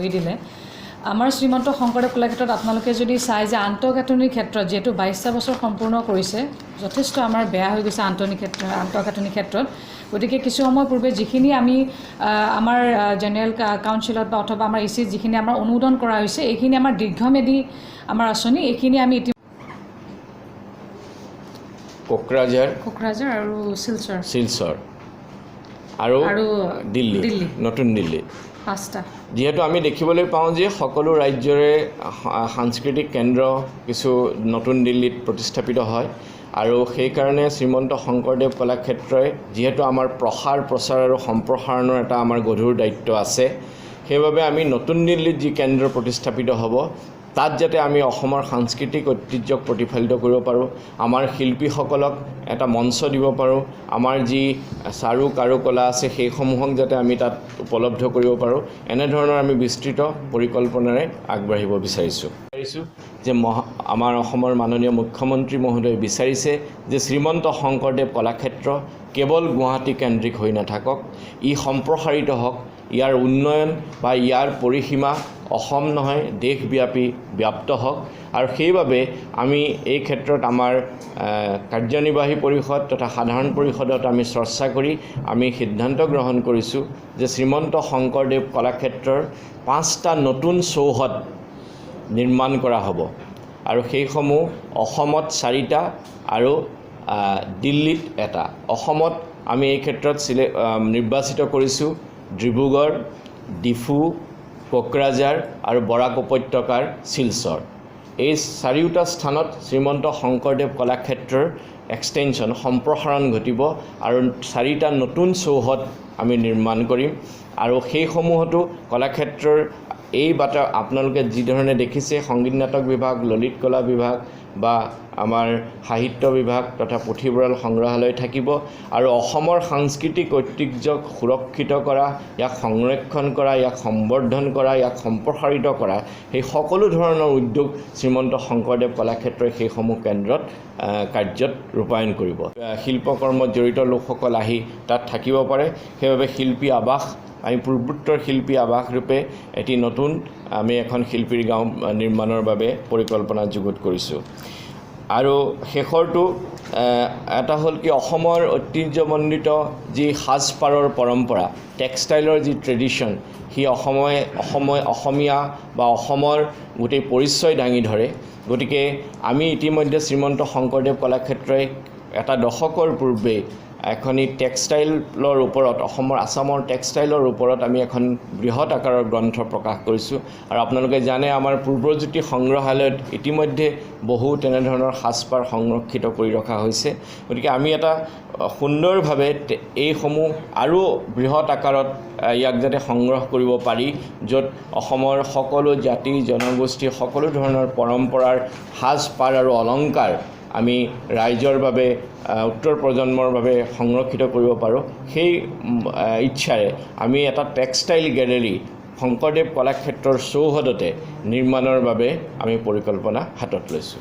ধৰি দিলে। আমাৰ শ্ৰীমন্ত শংকৰদেৱ কলাক্ষেত্ৰত আপোনালোকে যদি চায় যে আন্তঃগাঁথনিৰ ক্ষেত্ৰত যিহেতু 22টা বছৰ সম্পূৰ্ণ কৰিছে, যথেষ্ট আমাৰ বেয়া হৈ গৈছে আন্তঃগাঁথনিৰ ক্ষেত্ৰত। গতিকে কিছু সময় পূৰ্বে যিখিনি আমি আমাৰ জেনেৰেল কাউন্সিলত বা অথবা আমাৰ ইচিত যিখিনি আমাৰ অনুমোদন কৰা হৈছে, এইখিনি আমাৰ দীৰ্ঘম্যাদী আমাৰ আঁচনি। এইখিনি আমি ইতি কোকৰাঝাৰ, কোকৰাঝাৰ আৰু শিলচৰ। শিলচৰ আৰু আৰু দিল্লী। দিল্লী। নতুন দিল্লী। পাঁচটা। যিহেতু আমি দেখিবলৈ পাওঁ যে সকলো ৰাজ্যৰে সাংস্কৃতিক কেন্দ্ৰ কিছু নতুন দিল্লীত প্ৰতিস্থাপিত হয় আৰু সেইকাৰণে শ্ৰীমন্ত শংকৰদেৱ কলাক্ষেত্ৰই যিহেতু আমাৰ প্ৰসাৰ, প্ৰচাৰ আৰু সম্প্ৰসাৰণৰ এটা আমাৰ গধুৰ দায়িত্ব আছে, সেইবাবে আমি নতুন দিল্লীত যি কেন্দ্ৰ প্ৰতিস্থাপিত হ'ব, তাত যাতে আমি অসমৰ সাংস্কৃতিক ঐতিহ্যক প্ৰতিফলিত কৰিব পাৰোঁ, আমাৰ শিল্পীসকলক এটা মঞ্চ দিব পাৰোঁ, আমাৰ যি চাৰু কাৰুকলা আছে, সেইসমূহক যাতে আমি তাত উপলব্ধ কৰিব পাৰোঁ, এনেধৰণৰ আমি বিস্তৃত পৰিকল্পনাৰে আগবাঢ়িব বিচাৰিছোঁ যে আমাৰ অসমৰ মাননীয় মুখ্যমন্ত্ৰী মহোদয়ে বিচাৰিছে যে শ্ৰীমন্ত শংকৰদেৱ কলাক্ষেত্ৰ কেৱল গুৱাহাটী কেন্দ্ৰিক হৈ নাথাকক, ই সম্প্ৰসাৰিত হওক। ইয়াৰ উন্নয়ন বা ইয়াৰ পৰিসীমা অসম নহয়, দেশব্যাপী ব্যাপ্ত হওক। আৰু সেইবাবে আমি এই ক্ষেত্ৰত আমাৰ কাৰ্যনিৰ্বাহী পৰিষদ তথা সাধাৰণ পৰিষদত আমি চৰ্চা কৰি আমি সিদ্ধান্ত গ্ৰহণ কৰিছোঁ যে শ্ৰীমন্ত শংকৰদেৱ কলাক্ষেত্ৰৰ পাঁচটা নতুন চৌহদ নিৰ্মাণ কৰা হ'ব আৰু সেইসমূহ অসমত চাৰিটা আৰু দিল্লীত এটা। অসমত আমি এই ক্ষেত্ৰত নিৰ্বাচিত কৰিছোঁ ডিব্ৰুগড়, ডিফু, কোকৰাঝাৰ আৰু বৰাক উপত্যকাৰ শিলচৰ। এই চাৰিওটা স্থানত শ্ৰীমন্ত শংকৰদেৱ কলাক্ষেত্ৰৰ এক্সটেনশ্যন, সম্প্ৰসাৰণ ঘটিব আৰু চাৰিটা নতুন চৌহদ আমি নিৰ্মাণ কৰিম। আৰু সেইসমূহতো কলাক্ষেত্ৰৰ এই বাটা আপোনালোকে যিধৰণে দেখিছে, সংগীত নাটক বিভাগ, ললিত কলা বিভাগ বা আমাৰ সাহিত্য বিভাগ তথা পুথিভঁৰাল, সংগ্ৰহালয় থাকিব। আৰু অসমৰ সাংস্কৃতিক ঐতিহ্যক সুৰক্ষিত কৰা, ইয়াক সংৰক্ষণ কৰা, ইয়াক সম্বৰ্ধন কৰা, ইয়াক সম্প্ৰসাৰিত কৰা, সেই সকলো ধৰণৰ উদ্যোগ শ্ৰীমন্ত শংকৰদেৱ কলাক্ষেত্ৰই সেইসমূহ কেন্দ্ৰত কাৰ্যত ৰূপায়ণ কৰিব। শিল্পকৰ্মত জড়িত লোকসকল আহি তাত থাকিব পাৰে। সেইবাবে শিল্পী আৱাস, আমি পূৰ্বোত্তৰ শিল্পী আৱাস ৰূপে এটি নতুন আমি এখন শিল্পীৰ গাঁও নিৰ্মাণৰ বাবে পৰিকল্পনা যুগুত কৰিছোঁ। আৰু শেষৰটো এটা হ'ল কি, অসমৰ ঐতিহ্যমণ্ডিত যি সাজপাৰৰ পৰম্পৰা, টেক্সটাইলৰ যি ট্ৰেডিশ্যন, সি অসমে অসমীয়া বা অসমৰ গোটেই পৰিচয় দাঙি ধৰে। গতিকে আমি ইতিমধ্যে শ্ৰীমন্ত শংকৰদেৱ কলাক্ষেত্ৰই এটা দশকৰ পূৰ্বে এখনি টেক্সটাইলৰ ওপৰত, অসমৰ, আছামৰ টেক্সটাইলৰ ওপৰত আমি এখন বৃহৎ আকাৰৰ গ্ৰন্থ প্ৰকাশ কৰিছোঁ। আৰু আপোনালোকে জানে, আমাৰ পূৰ্বজ্যোতি সংগ্ৰহালয়ত ইতিমধ্যে বহু তেনেধৰণৰ সাজপাৰ সংৰক্ষিত কৰি ৰখা হৈছে। গতিকে আমি এটা সুন্দৰভাৱে এইসমূহ আৰু বৃহৎ আকাৰত ইয়াক যাতে সংগ্ৰহ কৰিব পাৰি, য'ত অসমৰ সকলো জাতি জনগোষ্ঠী, সকলো ধৰণৰ পৰম্পৰাৰ সাজপাৰ আৰু অলংকাৰ আমি ৰাইজৰ বাবে, উত্তৰ প্ৰজন্মৰ বাবে সংৰক্ষিত কৰিব পাৰোঁ, সেই ইচ্ছাৰে আমি এটা টেক্সটাইল গেলেৰী শংকৰদেৱ কলাক্ষেত্ৰৰ চৌহদতে নিৰ্মাণৰ বাবে আমি পৰিকল্পনা হাতত লৈছোঁ।